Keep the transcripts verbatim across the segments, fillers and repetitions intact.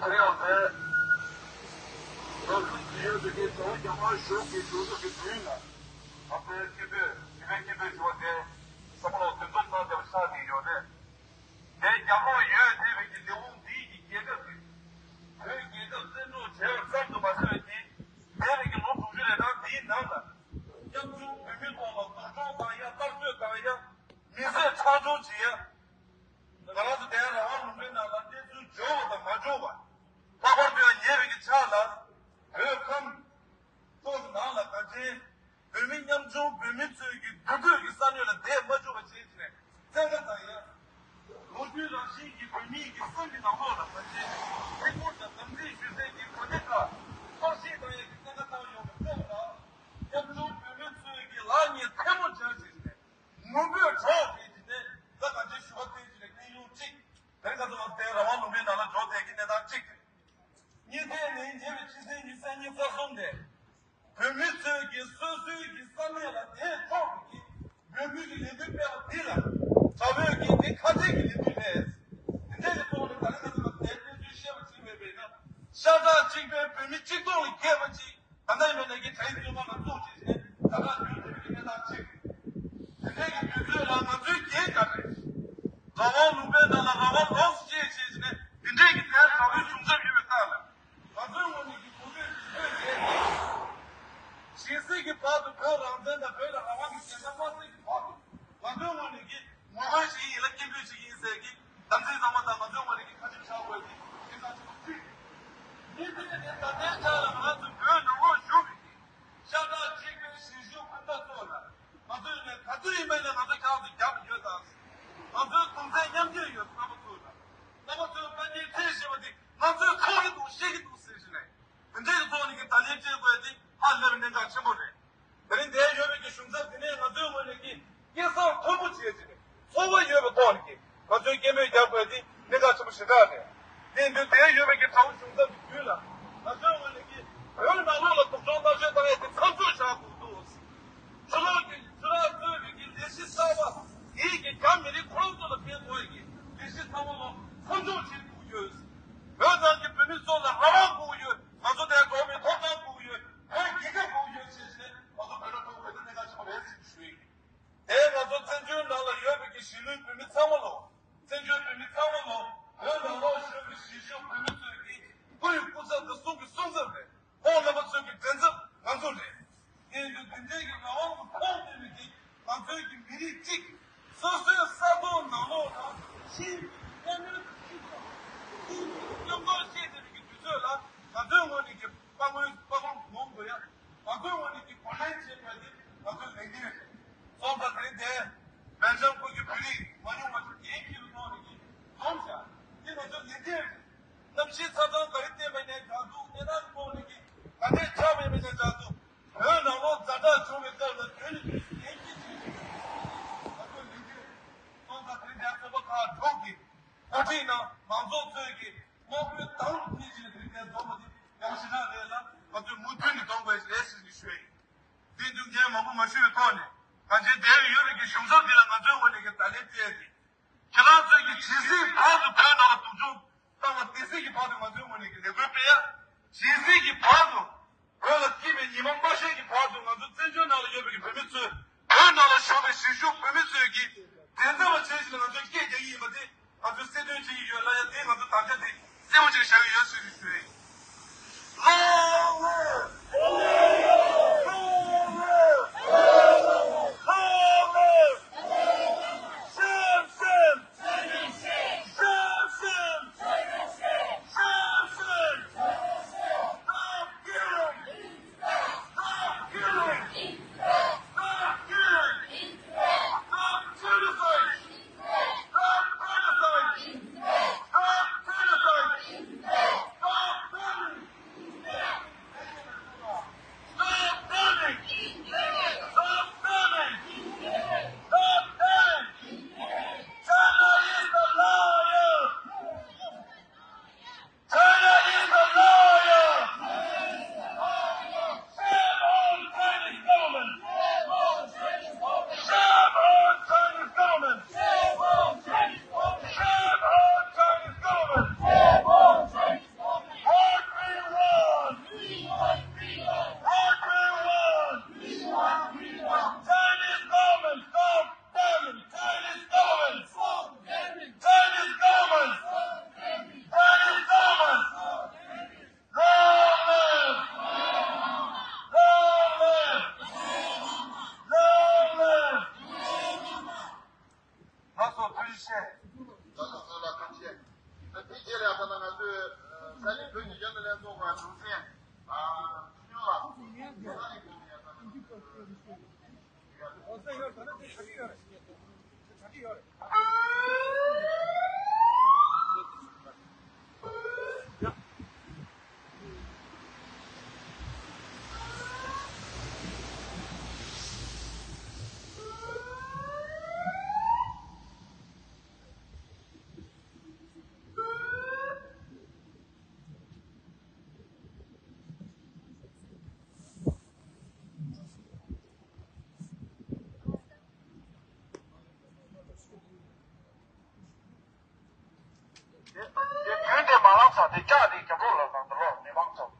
དེ་ཡང་ཟེར། ལོ་གསུམ་གྱི་ཡོད་པའི་གི་བྱ་བ་རྒྱ་དམར་གཞུང་གི་གཞུང་ཚབ་ཀྱི་མདུན་ལ། ང་ཚོའི་སྐད་འབོད་དེ་བས་སྐད་འབོད་ཞུ་བ་དེ་བསམ་བློ་དོན་ཚོགས་ཚང་བསྡད་པ་ཆགས་ནས་ཡོད་རེད། དེ་རྒྱབ་ལོགས་ཡོད་བསྡད་པའི་གི་ལས་ཁུངས་འདིའི་གི་རྒྱལ་ཁབ་ཀྱི་བོད་རྒྱལ་ཁབ་བཙན་འཕྲོག་བྱས་པ་ཙམ་དུ་མ་ཟད་པའི་གི་འདས་པའི་གི་ལོ་དྲུག་ཅུ་རེ་གྲངས་འདིའི་ནང་ལ་སྐྱབས་བཅོལ་བོད་མི་ཐོག་ལ་སྡུག་སྦྱོང་བཏང་ཡ། གཏམ་བརྗོད་བཏང་ཡ། མི་བསད་ཁྲག་སྦྱོར་བྱེད་ཡ། ང་རང་ཚོ་དེ་རང་དབང་ལུང་པའི་ནང་ལ་གནས་ཚུལ་འབྱོར་བ་དང་མ་འབྱོར་བ། ལྷག་པར་དུ་ཡང་ཉེ་བའི་གི་ཆར་ལ་བོད་ཁམས་ཕྱོགས་ནང་ལ་ག་ཚད་བོད་མི་ཉམ་ཆུང་བོད་མི་ཚོའི་གི་འདུ་འགོད་ཀྱི་ས་གནས་ལ་བསྡད་མ་བཅུག་པ་བྱས་ནས་བཙན་བཀའ་བཏང་ཡ། ལོ་རྒྱུས་རང་བཞིན་གྱི་བོད་མིའི་གི་སེམས་ཀྱི་ནང་ལོགས་ལ་ག་ཚད་ཐད་ཀར་དང་དམ་ཚིག་ཞུ་སའི་གི་གོ་གནས་ཁག་ཕར་བཤིག་བཏང་ཡ་གི་བཙན་བཀའ་བཏང་ཡོང་བའི་སྐབས་ལ་ཉམ་ཆུང་བོད་མི་ཚོའི་གི་ལག་གཉིས་ཐལ་མོ་སྦྱར་བྱས་ནས། ངུ་འབོད་སྒྲོག་བྱས་ཀྱི་ནས་ད་ག་ཚོད་ཞུ་བ་བསྟན་གྱི་ནས་གནས་ལུགས་གཅིག་དེ་རིང་ཁ་སང་བ་དེ་རང་དབང་ལུང་པའི་ནང་ལ་འགྲོ་བསྡད་ཀྱི་གནས་སྟངས་གཅིག་རེད། གཉིས་ཐད་ནས་ཉེ་བའི་ཕྱི་ཚེས་ཉི་ཤུ་རྩ་གསུམ་དེ་བོད་མི་ཚོས་ཀྱི་སོ་སོའི་གི་ས་གནས་ལ་དེ་ཐོག་གི་འབོད་སྐུལ་གྱི་ལས་འགུལ་སྤེལ་བ་འདི་ལ་དྲག་པོའི་གི་དེ་ཁ་གཏད་ཀྱི་ལས་འགུལ་རེད། དེ་འདྲའི་གི་ཐོག་ནས་ད་རིང་ཁ་སང་བ་དེ་བསྟན་ཚུལ་བཤད་པ་ཅིག་མེད་པས་ན་ཤ་ཁྲག་གཅིག་པའི་བོད་མི་གཅིག་སྟོང་ལ་རྒྱས་པ་ཅིག་ད་ལྟ་ཡིན་ན་ནས་ཀྱི་གྲས་བཙུན་མ་ལ་གཙོ་བྱས་ནས་ད་ལྟ་ཡོད་པའི་གནས་སྟངས་གཅིག་དེ་འདྲའི་གི་དུས་ཚོད་ལ་ང་ཚོའི་རྒྱལ་ཁབ་རེད། རང་དབང་ལུང་པའི་ནང་ལ་རང་དབང་ལོངས་སུ་སྤྱད་བྱས་ནས་དེ་འདྲའི་གི་དེ་དྲག་པོའི་གཞུང་ཚབ་ཡོད་པའི་སྟབས་ལ་ང་ཚོའི་ངོས་ནས་ཀྱི་གོ་སྐབས་ཀྱི་ཐོན་རེད། ཞལ་གཟིགས་ཀྱི་བར་དུ་བོད་རང་བཙན་དང་བོད་ལ་རང་དབང་གི་བྱེད་སྟངས་མ་བརྩི་གི་བར་དུ་ང་ཚོའི་ངོས་ནས་ཀྱི་ངོ་རྒོལ་ཞིག་ཡིན་ལ་སྐད་འབོད་ཞིག་ཡིན་ཟེར་གི་དམ་ཚིག་གཙང་མ་དང་ང་ཚོའི་ངོས་ནས་ཀྱི་ཁ་ཆེམས་བཞག་དགོས་ཀྱི་དེ་ལྟར་ཆེན་པོ་བརྩི། ཡིན་དེ་ནས་ད་ལྟའི་ཆར་ལ་ང་ཚོ་བོད་ནང་ལོགས་བཞུགས་པའི་གི་ཤ་ཁྲག་གཅིག་པའི་གཞིས་བཞུགས་སྤུན་ཟླ་ཚོ་ལ་ང་ཚོས་ནས་ག་ཚོད་ཡིན་པ་ཡིན་ན་ང་ཚོ་ཁྱེད་རང་ཚོ་རྒྱབ་ཡོད་དང་། ང་ཚོའི་གདུང་སེམས་མཉམ་སྐྱེད་ཡོད། རྣམ་པ་ཚོ་ལ་རྣམ་པ་ཚོས་དཀའ་ངལ་འཕྲད་བཞིན་པ་འདི་ང་ཚོས་མཐོང་གི་འདུག་ཤེས་ཀྱི་འདུག་ཟེར་བཞིན་ནས་དེ་འདྲའི་ཐོག་ནས་ཀྱི་བརྡ་ལན་སྤྲད་དགོས་ཏེ་ཧ་ལས་པའི་གནད་འགག་ཆེན་པོ་རེད། དེ་རིང་འདིར་ཡོད་པའི་གི་གཞུང་ཚབ་འདི་ནས་ང་ཚོའི་ངོས་ནས་ཀྱི་སྐལ་བཟང་མཐོན་པོ་བྱས་ཏེ་ཚོར་བ་ཡོད་པའི་ཐོག་ནས་ཀྱི་ང་ཚོའི་སྐད་འབོད་རྒྱག་དགོས་ཏེ་གནད་འགག་ཆེན་པོ་ཞེ་དྲག་རེད། དེ་ཡིན་དུས་འདིར་ཡོད་པའི་གི་དྲ་བ་གཞུང་ཚབ་ཀྱི་བརྒྱུད་ལ་ང་ཚོའི་ངོས་ནས་ཀྱི་བོད་ནང་ལོགས་ལ་སྡུག་སྦྱོང་གནང་བྱོལ་བཏང་ཡས་དེ་མཚམས་འཇོག་བྱ་དགོས་འདུག་ཕྱི་ལོགས་ཀྱི་ཕྱི་རག་གཙོས་པའི་གི་ལས་གཞི་གསར་པ་དེའི་གི་རྒྱ་མི་རིགས་ཁོ་རང་ཚོ་ལ་ཕན་ཐོགས་ཡས་ཀྱི་ལས་གཞི་ཚང་མ་ལོ་མཚམས་འཇོག་བྱེད་དགོས་ཡོད། བོད་ནང་གི་བོད་མི་ཚོ་ལ་རང་དབང་དགོས་ཡོད། ང་ཚོ་དེར་འགྲོ་བའི་ཐོབ་ཐང་དགོས་ཡོད། བོད་རྒྱལ་ཁབ་དགོས་ཡོད་ཅེས་ནས་ང་ཚོ་བོད་ལ་འགྲོ་དགོས་དེ་གནད་འགག་ཆེན་པོ་རེད་ཟེར་ཞུ་ཡི། དེ་ང་ཚོ་བཙན་བྱོལ་ནང་ལ་ཡོད་པའི་གི་གཞིས་ལུས་བོད་མི་ཚང་མ་ལོ། བཙན་བྱོལ་བོད་མི་ཚང་མ་ལོ། བོད་ནང་ལོགས་བཞུགས་པའི་གཞིས་བཞུགས་བོད་མི་ཚོའི་གི་སྐུ་ཡི་སྐུ་ཚབ་དང་གསུང་གི་གསུང་ཚབ་རེད། ཁོང་རྣམ་པ་ཚོའི་གི་མགྲིན་ཚབ་ང་ཚོ་རེད། དེ་ཡིན་དུས་དེ་འདྲའི་གི་རང་དབང་གི་ཁོངས་གཏོགས་པའི་གི་ང་ཚོའི་གི་མི་རིགས་གཅིག་སོ་སོའི་ས་ཐོག་ནང་ལོགས་ལ་ཕྱིའི་གནད་དོན་གཅིག་ཐོག་ཕྱིའི་གི་སྐྱོན་འདོགས་བཤད་བསྡད་པའི་གི་དུས་ཚོད་ལ་ང་ཚོའི་ངོས་ནས་གི་དཔའ་མོའི་དཔའ་བོ་ངོམ་དགོས་ཡ། ང་ཚོའི་ངོས་ནས་ཀྱི་གོ་ལེན་བྱེད་དགོས་དེ་ང་ཚོའི་ལས་འགན་རེད། སོང་ཙང་དེ་རིང་འདིར་སྦེལ་ཇམ་ཁུལ་གྱི་བོད་རིགས་མང་ཉུང་མ་གཏོགས་རྒན་ཁྱེར་དུ་གཏོང་ནས་ཀྱི་འཛོམས་བྱ་དེ་ང་ཚོའི་ལས་འགན་རེད། གནམ་གཤིས་ཆ་ཚང་ག་རེ་བསྟན་པ་ཡིན་ནའི་འདྲ་འདུག་གནས་སྟངས་ཐོག་ནས་ཀྱི་ག་འདྲས་ཆགས་པ་ཡིན་པ་ཡིན་ནའི་འདྲ་འདུག་བོད་ནང་ལོགས་ཛ་དྲག་བྱུང་བའི་སྐབས་ལ་དོན་ནི་དུས་སུ་འགན་འཁྱེར་བྱེད་དགོས་ང་ཚོའི་ལས་འགན་རེད། སོང་ཙང་དེ་རིང་འདིར་རྩོམ་པ་ཁག་དྲུག་གིས་གོ་སྒྲིག་གནང་མང་ཚོགས་ཚོས་ཀྱི་དམག་དཔོན་དང་ལུགས་མཐུན་ཞིག་ལ་དེ་རིང་འདིར་འཛོམས་པ་དེ་ཡག་ཞེ་དྲག་རེད་ལ་ང་ཚོས་མུ་མཐུད་ནས་གཏོང་དགོས་ཞེས་ཞུ་ཡི་ཞུ་ཡི། དེ་དུས་འགན་མང་པོ་མ་ཞུས་པའི་ཐོག་ནས་གང་ཅིའི་འདིར་ཡོད་པའི་གི་གཞུང་ཚབ་འདི་ལ་ང་ཚོའི་ངོས་ནས་ཀྱི་བརྡ་ལན་སྤྲད་དེ། ཁྱེད་རང་ཚོས་ཀྱི་ཇི་སྲིད་བར་དུ་བོད་ནང་ལ་སྡུག་སྦྱོང་བཏང་བ་དེ་སྲིད་ཀྱི་བར་དུ་ང་ཚོའི་ངོས་ནས་ཀྱི་ལས་འགུལ་སྤེལ་ཡ། ཇི་སྲིད་ཀྱི་བར་དུ་བོད་ལ་སྐྱིད་པའི་ཉི་མ་མ་ཤར་གྱི་བར་དུ་ང་ཚོ་བཙན་བྱོལ་ནང་ལ་ཡོད་པའི་གི་བོད་མི་ཚོས་བོད་ནང་ལ་བཞུགས་པའི་གཞིས་བཞུགས་བོད་མི་ཚོས་ཀྱི་མགྲིན་ཚབ་པ་བྱས་ཤིག་ལ་ང་ཚོས་སྐད་རྒྱག་གི་ཡིན་པ་དེ། ང་ཚོས་གསལ་སྟོན་བྱེད་ཀྱི་ཡོད་ལ་ཡ་དེ་ང་ཚོ་དམ་བཅའ་དེ་གསལ་པོ་ཅིག་བཞག་གི་ཡོད་ཟེར་ནས་ཞུ་ཡི། Long live! Long live! Long live! Shame, shame! Shame, shame! Shame, shame! Stop killing! Stop killing! Stop killing! Stop genocide! Stop genocide! Stop genocide! Stop དེ་རྗེས་ལ་ཡང་ད་ལྟ་ང་ཚོས་ས་གནས་བོད་ཀྱི་རྒྱ་མི་ལྷན་ཚོགས་ཁང་གྲོང་གསེབ་ཨ་ཆུ་ཡོང་ལ་ས་གནས་ཀྱི་ཡང་ད་ལྟ་ང་ཚོས་དེ་དེ་དུས་དེ་མ་ལངས་ས་དེ་ཀྱག་དེ་རྒྱབ་ལོགས་ལ་ལངས་འདུག་ལོ་མི་མང་ཚོ།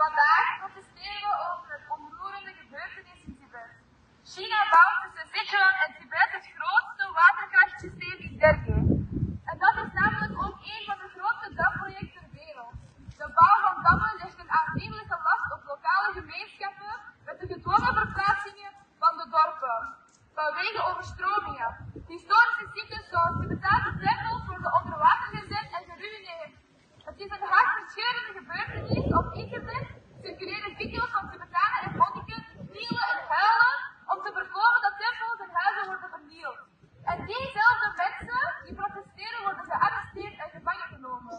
Vandaag protesteren we over een onroerende gebeurtenis in Tibet. China bouwt tussen Sichuan en Tibet het grootste waterkrachtsysteem in Derge. En dat is namelijk ook een van de grootste damprojecten ter wereld. De bouw van dammen legt een aanzienlijke last op lokale gemeenschappen met de gedwongen verplaatsingen van de dorpen vanwege overstromingen. Historische sites zoals Tibetaanse tempels worden onder water gezet en geruïneerd. Het is een hartverscheurende gebeurtenis. Op internet circuleren video's van Tibetanen en monniken knielen en huilen om te voorkomen dat tempels en huizen worden vernield. En diezelfde mensen die protesteren worden gearresteerd en gevangen genomen.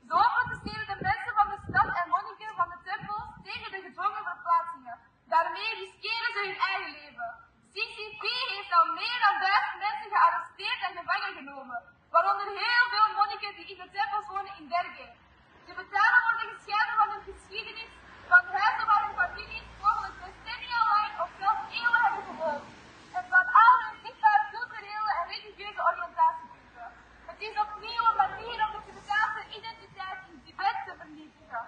Zo protesteren de mensen van de stad en monniken van de tempels tegen de gedwongen verplaatsingen. Daarmee riskeren ze hun eigen leven. C C P heeft al meer dan duizend mensen gearresteerd en gevangen genomen, waaronder heel veel monniken die in de tempels wonen in Derge. Tibetanen worden gescheiden van hun geschiedenis, van huizen waar hun families mogelijk decennia lang of zelfs eeuwen hebben gewoond, en van al hun zichtbare culturele en religieuze oriëntatiepunten. Het is opnieuw een manier om de Tibetaanse identiteit in Tibet te vernietigen.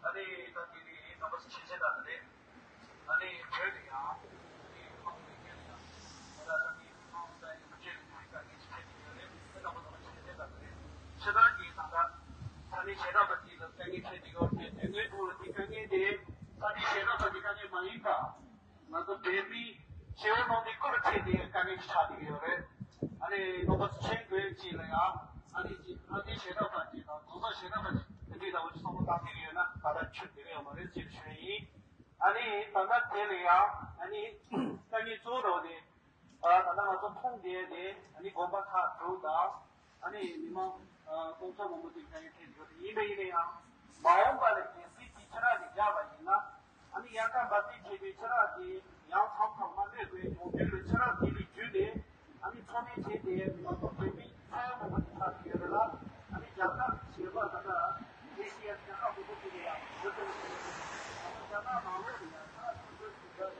ཨ་ནི་ད་དེ་ནི་རྣམ་པ་ཚོ་ཤེས་བྱ་ལྟར་རེད། ཨ་ནི་བོད་དུ་ཡང་ཨ་ནི་ཁོང་གི་སྐད་ཡང་ད་ལྟ་ད་ནི་ཁོང་ས་ཡི་མི་ཆེ་རིགས་ཀྱི་དཀའ་ངལ་ཞིག་འཕྲད་ཀྱི་ཡོད་རེད། དེ་རྣམ་པ་ཚོ་ལ་ཤེས་བྱ་ལྟར་རེད། སྤྱིར་བཏང་གི་ད་ལྟ་ས་གནས་གཞན་དག་པ་ཅིག་ལ་དཀའ་ངལ་འཕྲད་ཀྱི་ཡོད་རེད། དེ་སྔོན་དུ་ལ་དེ་དཀའ་ངལ་དེ་ས་གནས་གཞན་དག་པ་གི་དཀའ་ངལ་མ་ཡིན་པ། ང་ཚོ་བོད་མི་ཆེ་བོ་ནང་དེ་སྐོར་ཆེ་དེ་དཀའ་ངལ་ཆགས་ཀྱི་ཡོད་རེད། ཨ་ནི་ནོར་བུ་ཆེན་དགོས་ཅིག་ལ་ཡང་ཨ་ནི་ཅིག་ཨ་ནི་ཞེ་དྲག་པ་ཅིག་དང་གོང་ས་ཞེ་དྲག་པ་ཅིག་དེ་འདྲའི་ལྟ་བུ་ཅིག་བསམ་བློ་བཏང་ཐུབ་ཀྱི་ཡོད་ན་ད་ལྟ་ཆུ་དེ་ག་ཡོད་མ་རེད་ཅེས་ཞུ་ཡིན། ཨ་ནི་ད་ལྟ་དེ་ལ་ཡང་ཨ་ནི་དཀའ་ངལ་གཙོ་བོ་དེ་ཨ་ད་ལྟ་ང་ཚོ་མཐོང་བསྡད་དེ་ཨ་ནི་དགོན་པ་ཁག་དྲུག་དང་། ཨ་ནི་མི་མང་སྟོང་ཕྲག་མང་པོ་ཅིག་དཀའ་ངལ་འཕྲད་ཡོད་དེ་ཡིན་པ་ཡིན་ན་ཡང་མ་འོངས་པ་ལ་གལ་སྲིད་ཀྱི་ཆུ་རགས་ཅིག་རྒྱག་པ་ཡིན་ན། ཨ་ནི་ཡལ་ག་འབབ་ཚིགས་བྱས་པའི་ཆུ་རགས་དེ་ཡང་མཚམས་མཚམས་མ་གནོད་དགོས་ཡོང་དུས་ལ་ཆུ་རགས་དེ་ལས་བརྒྱུད་ནས་ཨ་ནི་འཚོ་སྣོན་བྱས་ཏེ་མི་མང་ཚོ་བོད་མི་ཚོ་མང་པོ་ཅིག་ཆགས་ཀྱི་ཡོད་རེད་ལ། ཨ་ནི་རྒྱ་གར་ཞེས་པ་ད་ལྟ་ཨེ་ཤི་ཡ་རྒྱལ་ཁབ་མང་པོ་ཅིག་ལ་ཡང་འབྱོར་ཏེ་ཡོད་རེད། ད་ལྟ་རྒྱ་ནག་ནང་ལོགས་ལ་ཡང་ཆུ་རགས་ཆུ་རྒྱག་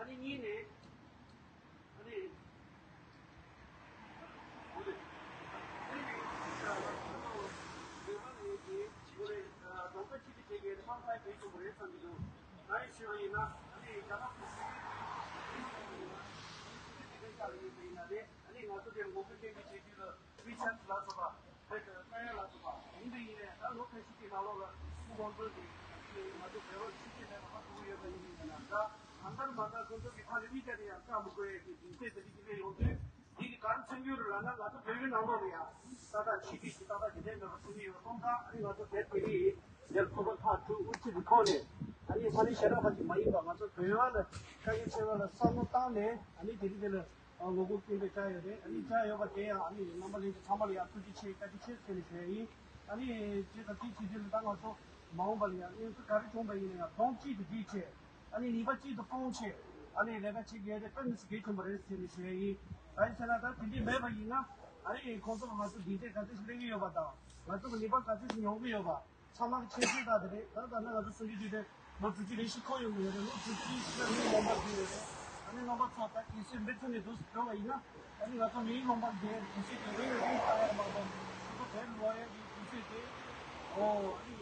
ཨ་ནི་གཉིས་ནས། ཨ་ནི། ཨ་ནི། ཨ་ནི། ཨ་ནི། ཨ་ནི། ཨ་ནི། ཨ་ནི། ང་ཡི་ཞུ་བ་ཡིན་ན། ཨ་ནི། རྒྱ་ནག་གི་ཨ་ནི་ང་ཚོ་དེར་ངོ་རྒོལ་སྐད་འབོད་བྱེད་རྒྱུ་ལ་WeChat ལ་སོགས་པ་བོད་དུ། ཁ་ཤས་ཀྱི་ནང་ལོགས་ལ་སུ་དབང་འཛིན་གྱི་ང་ཚོ་བོད་པ་ཆོས་བརྒྱུད་ནས་ཧ་གོ་གི་ཡོད་པ་ཡིན་ན་ཡང་འདྲ། གང་ལྟར་མ་ལྟར་ཁོང་ཚོ་གི་ཕ་ལི་མི་ཀ་ནས་ཡང་བཀའ་མི་དགོས་ཡས་ཀྱི་སྡིངས་ཆ་དེ་རིགས་ཀྱི་སླེབས་ཡོང་དུས། འདི་གི་གང་མཚོན་རྒྱུ་རེད་ལབ་ན། ང་ཚོ་བོད་མི་ནང་ལོགས་ལ་ཡང་ཏག་ཏག་ཆོས་བརྒྱུད་ཀྱི་ཏག་ཏག་གི་ལས་མེད་པ་མཚོན་གྱི་ཡོད། སོང་ཙང་ཨ་ནི་ང་ཚོ་དེབ་དེ་རིགས་འདིར་ཚོགས་པ་ཁག་དྲུག་དབུ་ཁྲིད་ཀྱི་ཐོག་ནས། ཨ་ནི་ས་གནས་གཞན་དག་ཁག་ཅིག་མ་ཡིན་པ་ང་ཚོ་བོད་པ་ལ་དཀའ་ངལ་འཕྲད་པ་ལ་བསམ་བློ་བཏང་ནས། ཨ་ནི་དེ་རིགས་དེ་ལ་ངོ་རྒོལ་སྐད་འབོད་བྱས་ཡོད་རེད། ཨ་ནི་བྱས་ཡོད་པ་དེ་ཡང་ཨ་ནི་རྣམ་པ་ལྷན་རྒྱས་ཚང་མ་ལ་ཡང་ཐུགས་རྗེ་ཆེ་བཀའ་དྲིན་ཆེ་ཟེར་ནས་ཞུ་ཡ་ཡིན། ཨ་ནི་དེ་དང་དེའི་ཕྱི་རྒྱལ་ལ་ད་ང་ཚོ་མ་འོངས་པ་ལ་ཡང་གནས་ཚུལ་ག་རེ་བྱུང་པ་ཡིན་ན་ཡང་གདོང་གཅིག་ཏུ་སྒྲིལ་བྱས། ཨ་ནི་ནུས་པ་གཅིག་ཏུ་སྤུངས་བྱས། ཨ་ནི་ལས་ཀ་བྱེད་དགོས་དེ་དཔེ་མི་སྲིད་གལ་ཆེན་པོ་རེད་ཟེར་ནས་ཞུ་ཡ་ཡིན། གང་ཡིན་ཟེར་ན་ད་དེ་འདྲས་མེད་པ་ཡིན་ན། ཨ་ནི་ཁོང་ཚོ་ལ་ང་ཚོ་སྡིངས་ཆ་ག་ཚོད་ཞིག་སླེབས་ཀྱི་ཡོད་པ་དང་། ང་ཚོ་གི་ནུས་པ་ག་ཚོད་ཞིག་ཡོང་གི་ཡོད་པ། ཚང་མ་གི་ཁྱད་ཆོས་དག་དེ་རེད། ད་ད་ནི་ང་ཚོ་གསུང་རྒྱུ་དེ་ལོ་དྲུག་ཅུ་རེ་བཞི་འཁོར་ཡོང་གི་ཡོད་རེད། ལོ་དྲུག་ཅུ་རེ་བཞི་ལ་མིའི་ལུང་པར་བསྡད་ཡོད་རེད། ཨ་ནི་རྣམ་པ་ཚོ་ད་དུས་ཚོད་འདི་ཚོ་ནས་འདུག་སེ་འགྲོ་བ་ཡིན་ན། ཨ་ནི་ང་ཚོ་མིའི་ལུང་པར་བསྡད་དུས་ཚོད་དེ་རིང་རིང་བཏང་ཡ་མ་གཏོགས། ང་ཚོ་དེར་ལོག་ཡ་གི་དུས་ཚོད་དེ། ཨོ། ཨ་ནི་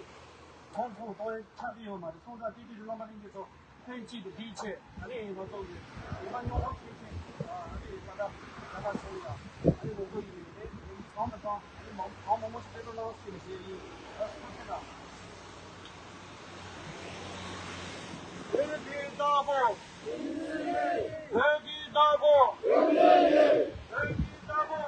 གོང་མཐོ་གཏོང་ཡ་ཆགས་ཀྱི་ཡོད་མ་རེད། སོང་ཙང་དེ་དུས་རྣམ་པ་ལྷན་རྒྱས་ཚོ། ལྷན་གཅིག་ཏུ་སྒྲིལ་བྱས། ཨ་ནི་ང་ཚོ་གི་ཉི་མ་རྙོག་དྲ་ཆེ་ཆེ། ཨ་ནི་ད་ལྟ་ད་ལྟ་བྱུང་ཡ། ཨ་ནི་ང་ཚོ་ཡིན་ནི་རེད། ཡིན་གང་མ་གཏོང་། ཨ་ནི་མང་མང་མང་མང་ཞིག་སྤྲད་རོགས་གནང་ཟེར་ནས་ཞུ་ཡ་ཡིན། ཨ་ཐུགས་རྗེ་གནང་། བོད་ཀྱི་བདག་པོ། བོད་ཀྱི་བདག་པོ། བོད་ཀྱི་བདག་པོ།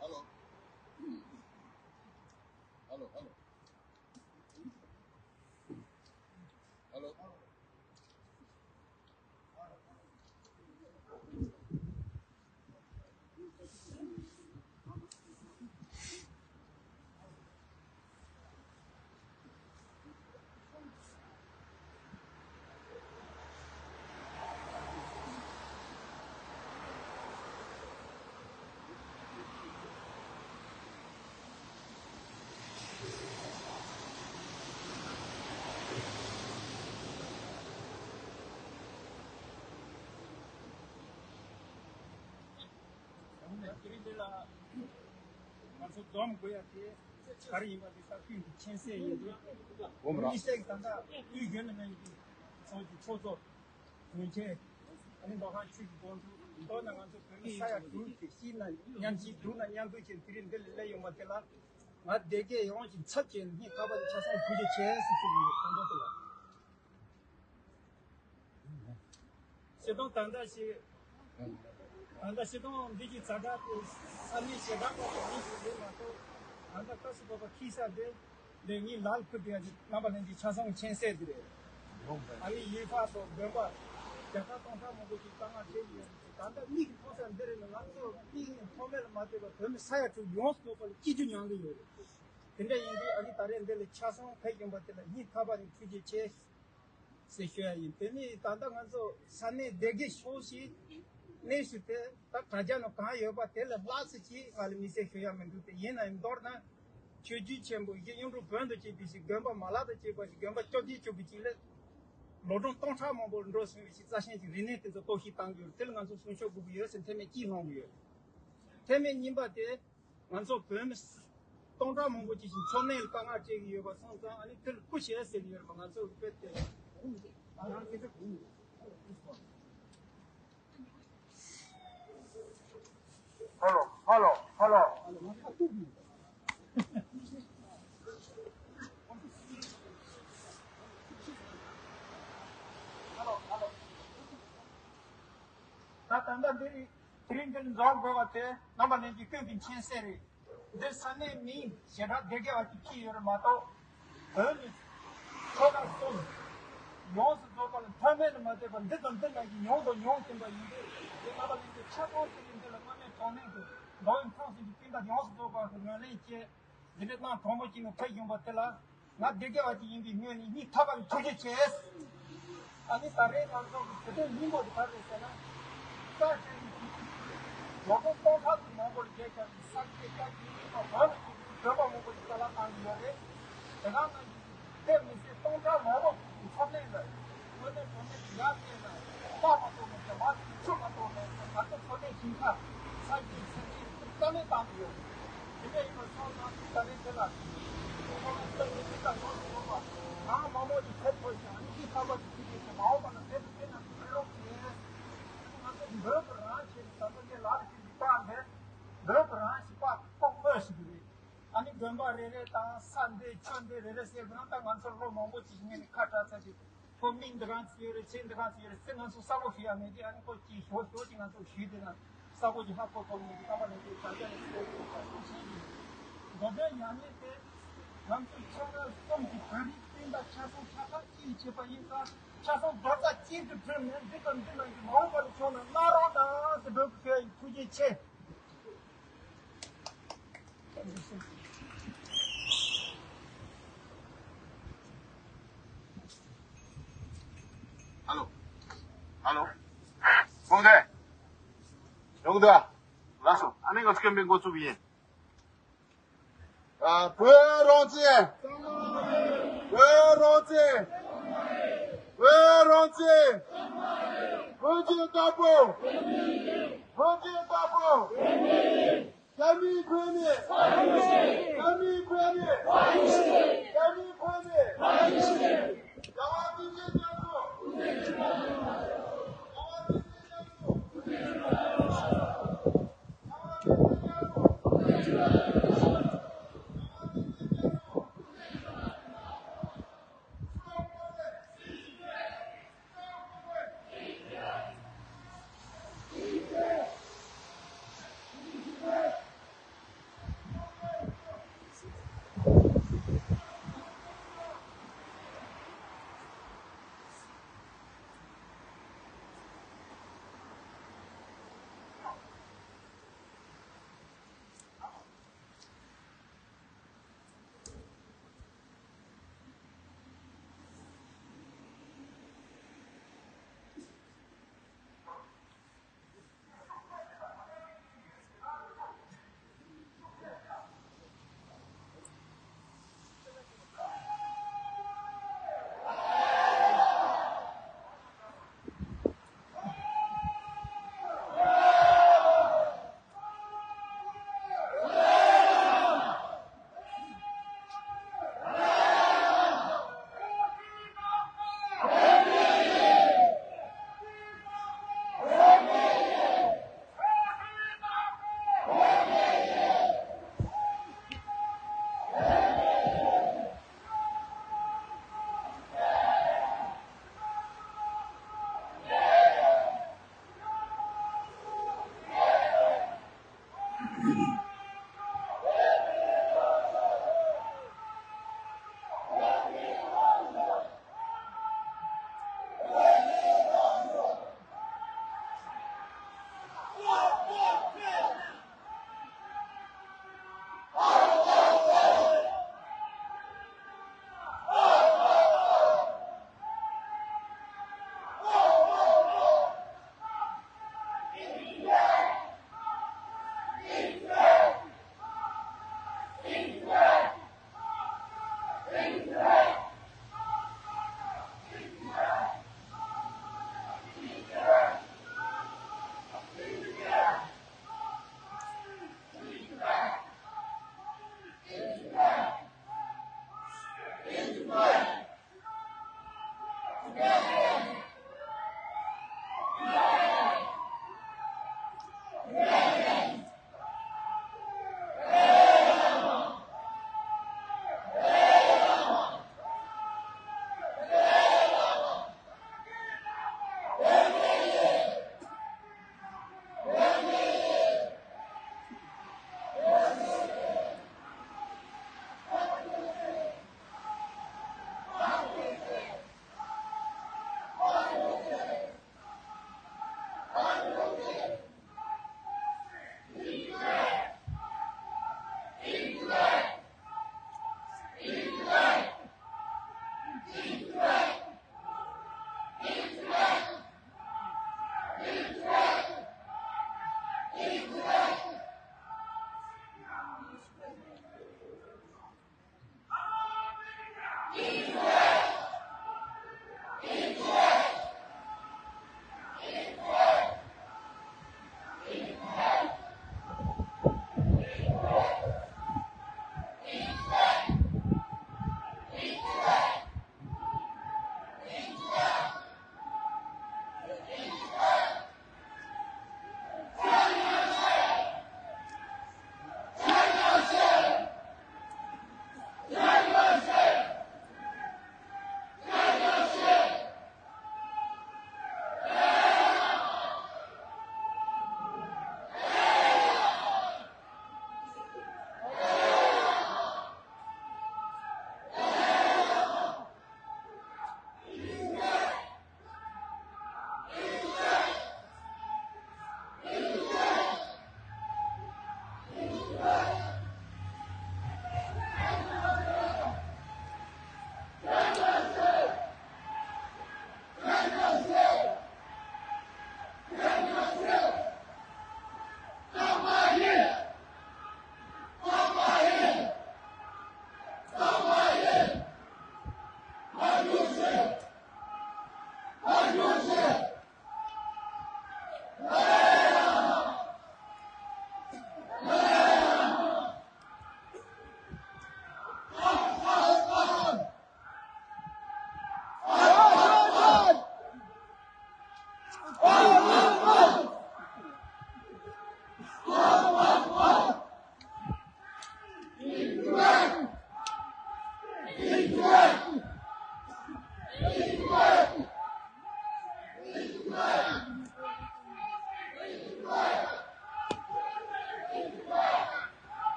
Hello. Hello, hello. Hello. དེ་རིང་འདི་ལ་ང་ཚོ་འཛོམས་དགོས་ཡ་དེ་ག་རེ་ཡིན་པ་དེ་ད་ཁྱོད་ཀྱི་མཁྱེན་གསལ་ཡིན་འདུག་དམིགས་བསལ་གྱི་ད་ལྟ་དབུས་རྒྱུན་ལས་ཁང་གི་ཚོགས་ཀྱི་ཚོགས་གཙོ་དོན་ཆེན། ཨ་ནི་མདོ་ཁམས་ཆུ་བཞི་སྒང་དྲུག་མདོར་ན་ང་ཚོ་བོད་མི་ས་ཡ་དྲུག་གི་གཅིག་ན་མཉམ་གཅིག་དྲུག་ན་མཉམ་འདུས་ཀྱི་དེ་རིང་འདི་ལ་སླེབས་ཡོང་བ་དེ་ལ། ང་སྡེ་དགེ་ཡོངས་ཀྱི་ཚབ་བྱས་ནས་སྙིང་ཐག་པ་ནས་ཆ་ཚང་ཐུགས་རྗེ་ཆེ་ཟེར་ཞུ་གི་ཡོད། དང་པོ་དེ་ལ། སྤྱིར་བཏང་ད་ལྟ་ཞིག་ད་ལྟ་སྤྱིར་བཏང་འདི་གི་ཛ་དྲག་གི་ས་གནས་ཞེ་དྲག་པ་ཞིག་ཡིན་ཞིག་རེད་མ་གཏོགས། ད་ལྟ་སྐབས་སུ་བབས་པ་ཁྱི་ས་དེ་འདི་ངའི་ལག་ཁུར་དེ་ཡང་རྣམ་པ་ལྷན་རྒྱས་ཆ་ཚང་མཁྱེན་གསལ་དེ་རེད། ཨ་ནི་ཡུལ་ཁག་སོགས་དགོན་པ་བརྒྱ་ཕྲག་སྟོང་ཕྲག་མང་པོ་ཞིག་དཀའ་ངལ་འཕྲད་ཀྱི་ཡོད་རེད། ད་ལྟ་མིག་གིས་མཐོང་ས་འདི་རེད་ལ། ང་ཚོ་མིག་ནས་མཐོང་མེད་ལ་མ་ལྟོས་པར་བོད་མི་ས་ཡ་དྲུག་ཡོངས་སུ་རྫོགས་པ་ལ་སྐྱིད་སྡུག་མྱངས་ཀྱི་ཡོད་རེད། དེ་འདྲ་ཡིན་དུས་ཨ་ནི་ད་རེས་འདི་ལ་ཆ་ཚང་ཕེབས་ཡོང་པ་དེ་ལ་སྙིང་ཐག་པ་ནས་ཐུགས་རྗེ་ཆེ་ཟེར་ཞུ་ཡ་ཡིན། དེ་ནས་ད་ལྟ་ང་ཚོ་ས་གནས་སྡེ་དགེ་ཕྱོགས་ཀྱི་གནས་སུ་དེ་ད་དྲ་རྒྱ་ནང་གང་ཡོད་པ་དེ་ལས་ལྷག་ཙམ་ཅིག་ང་ལ་དམིགས་བསལ་ཞུ་ཡ་མི་འདུག་དེ་ཡིན་ན་ཡང་མདོར་ན་ཆོས་བརྒྱུད་ཆེན་པོ་བཞི་གཡུང་དྲུང་བོན་དང་བཅས་པ་ཞིག་དགོན་པ་མ་ལག་དང་བཅས་པ་ཞིག་དགོན་པ་བཅོ་བརྒྱད་བཅུ་དགུ་ཅིག་ལས་ལོ་གྲངས་སྟོང་ཕྲག་མང་པོ་འགྲོ་སོང་བའི་ཞིག་རྩ་ཆེན་གྱི་རིག་གནས་དེ་ཚོ་གཏོར་བཤིག་བཏང་གི་ཡོད། དེ་ལ་ང་ཚོ་སེམས་ཤུགས་དགོས་ཀྱི་ཡོད་ཟེར་ཐེངས་མེད་གཅིག་སློང་གི་ཡོད། ཐེངས་མེད་གཉིས་པ་དེ། ང་ཚོ་བོད་མི་སྟོང་ཕྲག་མང་པོ་ཅིག་ཞིག་འཚོ་གནས་ལ་དཀའ་ངལ་འཕྲད་ཀྱི་ཡོད་པ་སོང་ཙང་ཨ་ནི་དེ་ལ་སྐུ་ཞབས་ཟེར་གྱི་ཡོད་རེད་པ། ང་ཚོ་དཔེ་དེ། ཧ་ལོ་ཧ་ལོ་ཧ་ལོ། ད་ད་ལྟ་འདི་དེ་རིང་འདིར་འཛོམས་དགོས་པ་དེ་རྣམ་པ་ལྷན་རྒྱས་ཀུན་གྱིས་མཁྱེན་གསལ་རེད། འདིར་ས་གནས་མིང་ཞེ་དྲག་སྡེ་དགེ་བ་ཅིག་ཁྱེར་ཡོད་རེད་མ་གཏོགས། བོད་མི་ཚོ་ལ་སོགས་ཡོངས་སུ་རྫོགས་པ་ལ་མཐའ་མེད་ལ་མ་ལྟོས་པར་འདི་དང་འདི་ལ་ཡིན་མྱོང་དང་མྱོང་བཞིན་པ་ཡིན་དུས། འདི་རྣམ་པ་ལྷན་རྒྱས་ཆ་ཚང་ཞིག་གིས་འདི་ལ་དངོས་གནས་དྲང་གནས་ཀྱི་ འགྲོ་བའི་མཐོང་ཟིན་གྱི་སྤུན་ཟླ་ཡོངས་སུ་རྫོགས་པ་གི་ངོས་ལེན་བཅས་འདི་འདྲའི་གནང་དྲང་པོ་བྱས་ནས་ཕེབས་བྱུང་བ་དེ་ལ། ང་སྡེ་དགེ་བ་ཅིག་ཡིན་པའི་ངོས་ནས་སྙིང་ཐག་པ་ནས་ཐུགས་རྗེ་ཆེ། ཨ་ནི་ད་རེས་ང་ཚོ་གི་དུས་སྟོན་སྙིང་པོ་དེ་ག་རེ་རེད་ཟེར་ན། ས་ཆེན་གྱི་ལོ་ངོ་སྟོང་ཕྲག་གི་མང་པོར་རྒྱལ་ཁྱབ་ཀྱི་ས་སྐྱེས་སྐྱབས་ཀྱི་རིག་པ་བོད་ལ་སྐྱེས་པའི་བོད་པ་མང་པོ་ཞིག་ད་ལ་བཏང་གི་ཡོད་རེད། དེ་ག་ནང་བཞིན་དེ་མི་ཚེ་སྟོང་ཕྲག་མང་པོ་ཞིག་གི་འཚོ་གནས་ལ་དངོས་གནས་དྲང་གནས་ཀྱི་ཡར་བལྟས་ན་རྟག་མ་གཏོགས་མེད་ཀྱང་མ་ཚུགས་མ་གཏོགས་མེད་ཀྱང་ང་ཚོ་འཚོ་གནས་ཞིང་ཁ་ས་སྐྱེས་ཚེ་སྐྱེས་རྩ་མེད་བཏང་གི་ཡོད་རེད། དེ་འདྲ་ཡིན་པ་སོང་ཙང་ད་རེས་དེ་ལ་ཁོ་ན་ཚོ་ནི་དེ་ལྟར་ཡོང་དུ་ཡོང་བ་གང་མང་པོ་ཞིག་ཐེབས་ཐུབ་ཀྱང་ཨ་ནི་ཅི་ཐབས་པ་ཞིག་ཅི་བྱེད་ཀྱི་མ་འོངས་པ་ན་དེ་ཚོ་དེ་ན་མི་རོགས་བྱེད། ང་ཚོ་འདོད་པ་རང་བྱེད་ནས་ད་ལྟ་དེ་ལ་ལ་ཅིག་འདི་པར་འདེབས། འདོད་པ་རང་ཞིག་པ་ཁོག་དངོས་ཞིག་རེད། ཨ་ནི་དགོན་པ་རེ་རེ་དང་ས་འདི་ཆོས་འདི་རེ་རེ་ཟེར་དགོས་ན་ད་ང་ཚོ་ལོ་མང་པོ་ཅིག་སྔོན་ནས་ཁ་གྲག་ཚར་ཏེ། ཁོ་མིང་འདི་གང་ཚིག་ཡོད་རེད། ཚེ་འདི་གང་ཚིག་ཡོད་རེད། ཚེ་ང་ཚོ་ས་གོ་ཞུ་ཡ་མེད་དེ། ཨ་ནི་ཁོ་ཅིག་ཞོ་ཞོ་ཅིག་ང་ཚོ་ཞུས་དེ་ན་ས་གོ་ཅིག་ཧ་གོ་ཐུབ་མེད་དེ། རྐང་པ་ནས་དེ་ག་རྒྱ་ཡི་སེ་ས་ཞིག་ཤེས་ཀྱི་འགོ་དོན་ཡང་ནས་དེ་ང་ཚོ་ཆ་ར་གསུམ་གྱི་བོད་རིགས་སྤུན་ཟླ་ཆ་ཚང་ཆ་ཚང་གཅིག་བྱེད་པ་ཡིན་ཙང་ཆ་ཚང་རྡོག་རྩ་གཅིག་ཏུ་བསྒྲིལ་ནས་འདི་དང་འདི་ནང་གི་མ་འོངས་པ་ལ་མཆོག་ན་གནང་རོགས་གནང་ཟེར་འབོད་སྐུལ་ཞུ་ཡ་ཡིན། ཐུགས་རྗེ་ཆེ། ཨ་ལོ། ཨ་ལོ། ཁོང་ཚོས། ཡོང་འདུག་ལགས་སོ། ཨ་ནི་ང་ཚོ་ཀེམ་པིང་འགོ་བཙུགས་ཡིན། ཨ། བོད་རང་བཙན། བོད་རང་བཙན། བོད་རང་བཙན། བོད་ཀྱི་དྭགས་པོ། བོད་ཀྱི་དྭགས་པོ། རྒྱ་མིའི་བོད་ནས། རྒྱ་མིའི་བོད་ནས། རྒྱ་མིའི་བོད་ནས། རྒྱ་མིའི་བོད་ནས། རྒྱལ་བ་དཔལ་ལྡན་རྒྱ་མཚོ། རྒྱལ་བ་དཔལ་ལྡན་རྒྱ་མཚོ།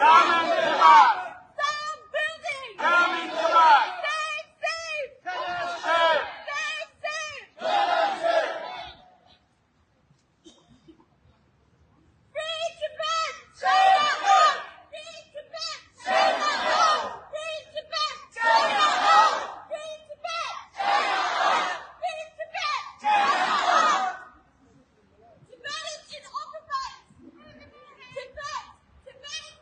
Come and give us. Stop building. Come and give us. Stay safe. Stay safe. Stay safe. Free Tibet! China out! Free Tibet! China out! Free Tibet! China out! Free Tibet! China out! Free Tibet! China out! Tibet is in occupied! Tibet! Tibet!